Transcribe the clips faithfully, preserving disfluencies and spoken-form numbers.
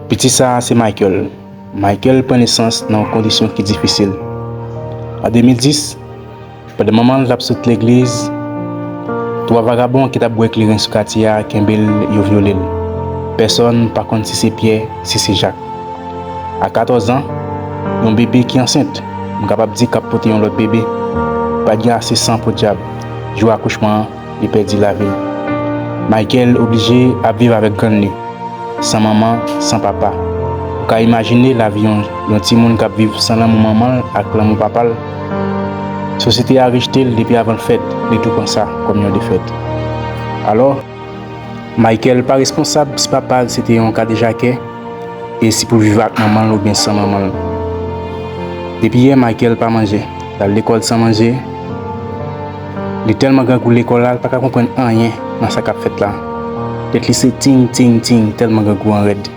Piti sa a se Michael. Michael pran nesans nan yon kondisyon ki difisil. An de mil dis, pandan manman l t ap sot legliz, twa vagabon ki t ap bwè kleren sou katye a kenbe l, yo vyole l. Pèsòn pa konn si se Pyè, si se Jak. A katòz an, yon bebe ki ansent, m kapab di k ap pote yon lòt bebe, pa t gen ase san podyab. Jou akouchman an, li pèdi lavi l. Michael oblije ap viv avèk grann li, san manman, san papa. Ou ka imajine lavi yon, yon timoun k ap viv san lanmou manman l ak lanmou papa l? Sosyete a rejte l depi avan l fèt, li tou pran sa kòm yon defèt. Alò, Michael pa responsab si papa l se te yon kadejakè e si pou l viv ak manman l oubyen san manman l. Depi yè, Michael pa manje. L al lekòl san manje. Li tèlman grangou lekòl la, l pa ka konprann anyen nan sa k ap fèt la. Tèt li se ting, ting, ting, tèlman grangou an rèd.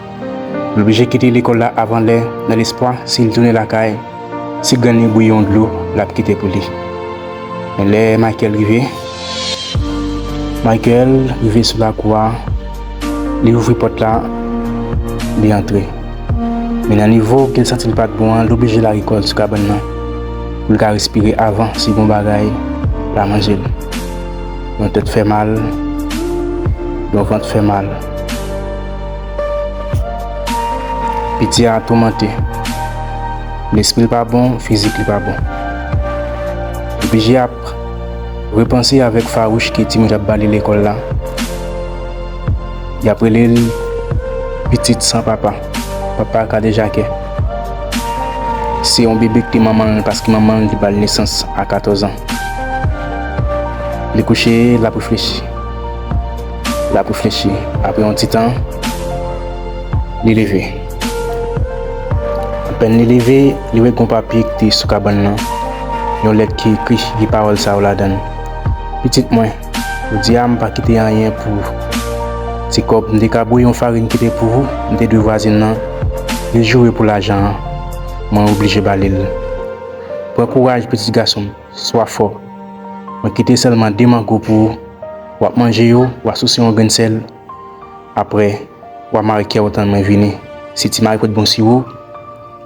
L oblije kite lekòl la avan lè, nan lespwa, si l tounen lakay, si grann li bouyi yon dlo, l ap kite pou li. Men lè Michael rive, Michael rive sou lakou a, li ouvri pòt la, li antre. Men nan nivo ke l santi l pa t bon an, l oblije lage kò l sou kabann nan pou l ka respire avan si gon bagay la manje l. Yon tèt fè mal, yon vant fè mal. Piti a toumante. Lespri l pa bon, fizik li pa bon. Li oblije ap repanse avèk fawouch ke timoun ap ba li lekòl la. Y ap rele l pitit san papa. Papa kadejakè. Se yon bebe ki te manman l paske manman l te ba l nesans a katòz an. Li kouche, l ap reflechi. L ap reflechi. Apre yon ti tan, li leve. Apèn li leve, li wè gon papye ki te sou kabann nan. Yon lèt ki ekri, gen pawòl sa yo ladan l. Pitit mwen, jodi a m pa kite anyen pou ti kòb m te ka bouyi yon farin kite pou ou, m te dwe vwazen nan, li joure pou lajan an, mwen oblije ba li l. Pran kouraj, pitit gason m, swa fò. Mwen kite sèlman de mango pou ou, w ap manje yo, w a souse yon grenn sèl. Apre, w a mare kè w tann mwen vini. Si ti mari pot bon siwo,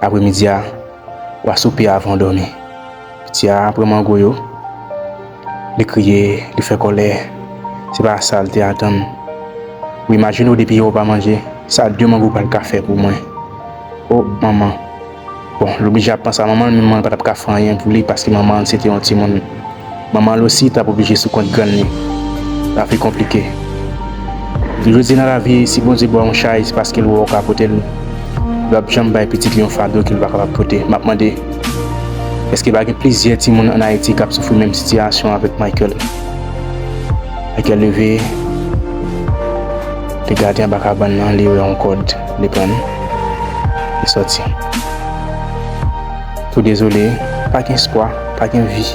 apremidi a, w a soupe avan w dòmi. Piti a pran mango yo, li kriye, li fè kòlè. Se pa sa l te atann. Ou imajine w depi yè w pa manje, sa de mango pral ka fè pou mwen? O, manman! Bon, l oblije ap panse a manman l, men manman l pa t ap ka fè anyen pou li paske manman l se te yon timoun. Manman l osi t ap oblije sou kont grann li. Lavi konplike. Toujou di nan lavi, si Bondye ba w yon chay, se paske l wè w ka pote l. Li p ap janm bay pitit li yon fado ke l pa kapab pote. M ap mande, èske pa gen plizyè timoun ann Ayiti k ap soufri menm sitiyasyon avèk Michael? Michael leve, li gade anba kabann nan, li wè yon kòd, li pran l, li sòti. Tou dezole, pa gen espwa, pa gen vi.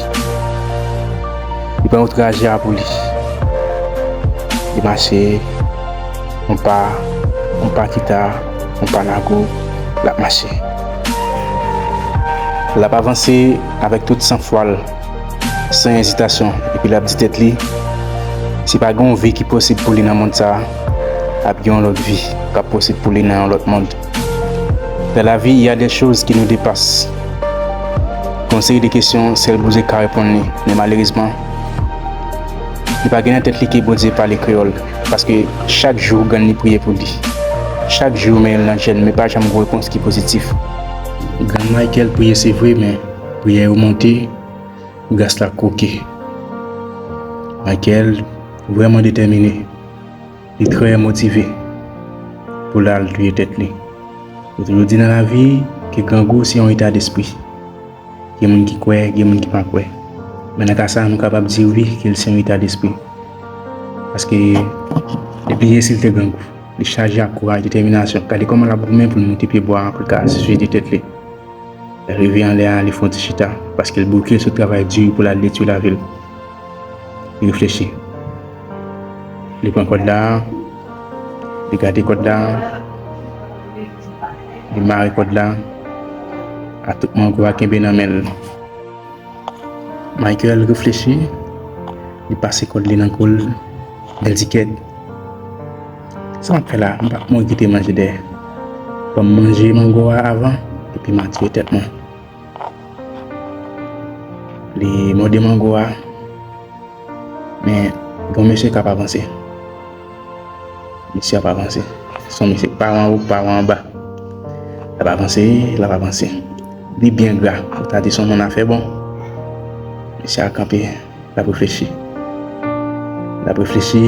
Li pran wout raje a pou li. Li mache, yon pa, yon pa kita, yon pa nago, l ap mache. L ap avanse avèk tout sanfwa l, san ezitasyon, epi l ap di tèt li, si pa gen yon vi ki posib pou li nan mond sa a, ap gen yon lòt vi k ap posib pou li nan yon lòt mond. Dans la vie, il y a des choses qui nous dépassent. Gon seri de kesyon, sèl Bondye ka reponn li. Men malerezman, li pa gen nan tèt li ke Bondye pale kreyòl. Paske chak jou, grann li priye pou li. Chak jou, men l nan jèn, men pa janm gon repons ki pozitif. Grann Michael priye, se vre, men priyè yo monte, gras la kwoke. Michael vrèman detèmine. Li trè motive pou l al touye tèt li. Yo toujou di nan lavi ke grangou se yon eta despri. Gen moun ki kwè, gen moun ki pa kwè. Men nan ka sa a, nou kapab di wi ke l se yon eta despri. Paske li bliye si l te grangou. Li chaje ak kouraj, detèminasyon. Gade kòman l ap goumen pou l moute pyebwa a, pou l ka sijete tèt li. Lè l rive anlè a, li fè yon ti chita, paske l bouke sou travay di pou l al detwi lavi l. Li reflechi. Li pran kòd la, li gade kòd la, li mare kòd la, a tout mango a kenbe nan men l. Michael reflechi, li pase kòd li nan kou l, men l di kèt, sa m ap fè la, m p ap mouri kite manje dèyè. Fò m manje mango a avan, epi m atire tèt mwen. Li mòde mango a, men gen yon mesye k ap avanse. Mesye ap avanse. Se yon mesye k pa anwo, k pa anba. L ap avanse, l ap avanse. Li byen gra. Ou ta di se yon moun afè bon. Mesye a kanpe, l ap reflechi. L ap reflechi,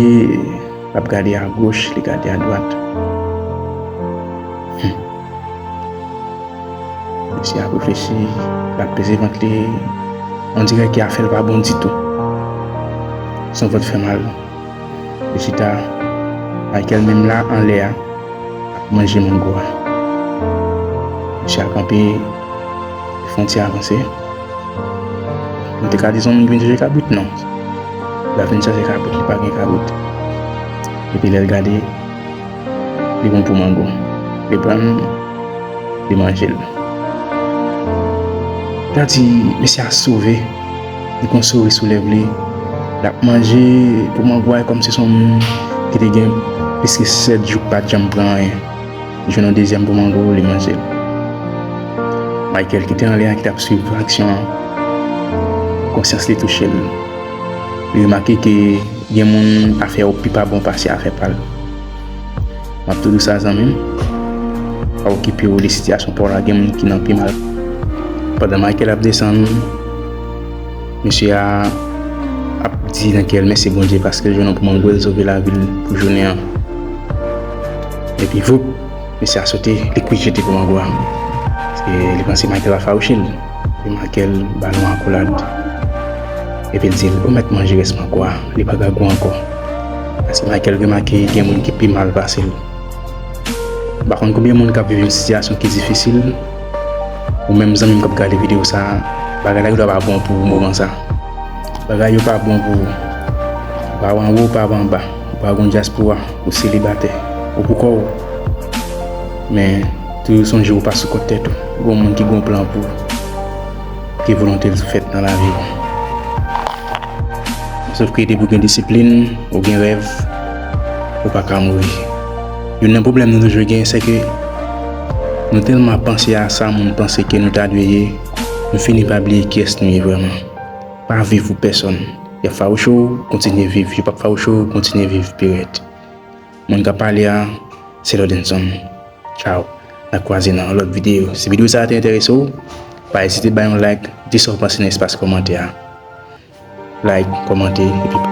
l ap gade agoch, li gade adwat. Hmm. Mesye ap reflechi, l ap peze vant li. On dirè ke afè l pa bon ditou. Se yon vant fè mal. Li chita, Michael menm la anlè a, ap manje mango a. Mesye a kanpe, li fè yon ti avanse. Nou te ka di se yon moun ki vin chache kabrit, non. Li pa vin chache kabrit, li pa gen kabrit. Epi lè l gade, li bon pou mango. Li pran l, li manje l. Gade, mesye a sove. Li gon souri sou lèv li. L ap manje pou mango a kòmsi se yon moun ki te gen plis ke sèt jou k pa t janm pran anyen. Li jwenn yon dezyèm pou mango, li manje l. Michael ki te anlè a, ki t ap swiv aksyon an, konsyans li touche l. Li remake ke gen moun afè yo pi pa bon pase afè pa l. M ap toujou sa, zanmi m. Pa okipe w de sitiyasyon pa w la, gen moun ki nan pi mal. Pandan Michael ap desann, mesye a ap di nan kè l mèsi Bondye paske l jwenn yon pou mango, l sove lavi l pou jounen an. Epi voup, mesye a sote, li kouri jete pou mango a. Paske li panse Michael va fawouche l. Epi Michael ba l yon akolad. Epi l di l, ou mèt manje rès mango a, li pa ka gou ankò. Paske Michael remake gen moun ki pi mal pase l. M pa konn konbyen moun k ap viv yon sitiyasyon ki difisil. Ou menm zanmi m k ap gade videyo sa a, bagay la gendwa pa bon pou ou moman sa. Bagay yo pa bon pou ou. Ou pa anwo, ou pa anba. Ou pa gon dyaspora. Ou selibatè. Ou pou kò w. Men, toujou sonje ou pa sou kont tèt ou. Gon moun ki gon plan pou ou. Ke volonte l fèt nan lavi w. Sof ke depi w gen disiplin, ou gen rèv, ou pa ka mouri. Youn nan pwoblèm nou toujou gen, se ke nou tèlman ap panse a sa moun panse ke nou ta dwe ye, nou fini pa bliye kiyès nou ye vrèman. Pa viv pou pèsonn. Y ap fawouche w, kontinye viv. Yo p ap fawouche w, kontinye viv pi rèd. Moun k ap pale a, se Lodenson. Tchaw. N a kwaze nan yon lòt videyo. Si videyo sa a te enterese w, pa ezite bay yon like, di sa w panse nan espas kòmantè a. Like, kòmante, epi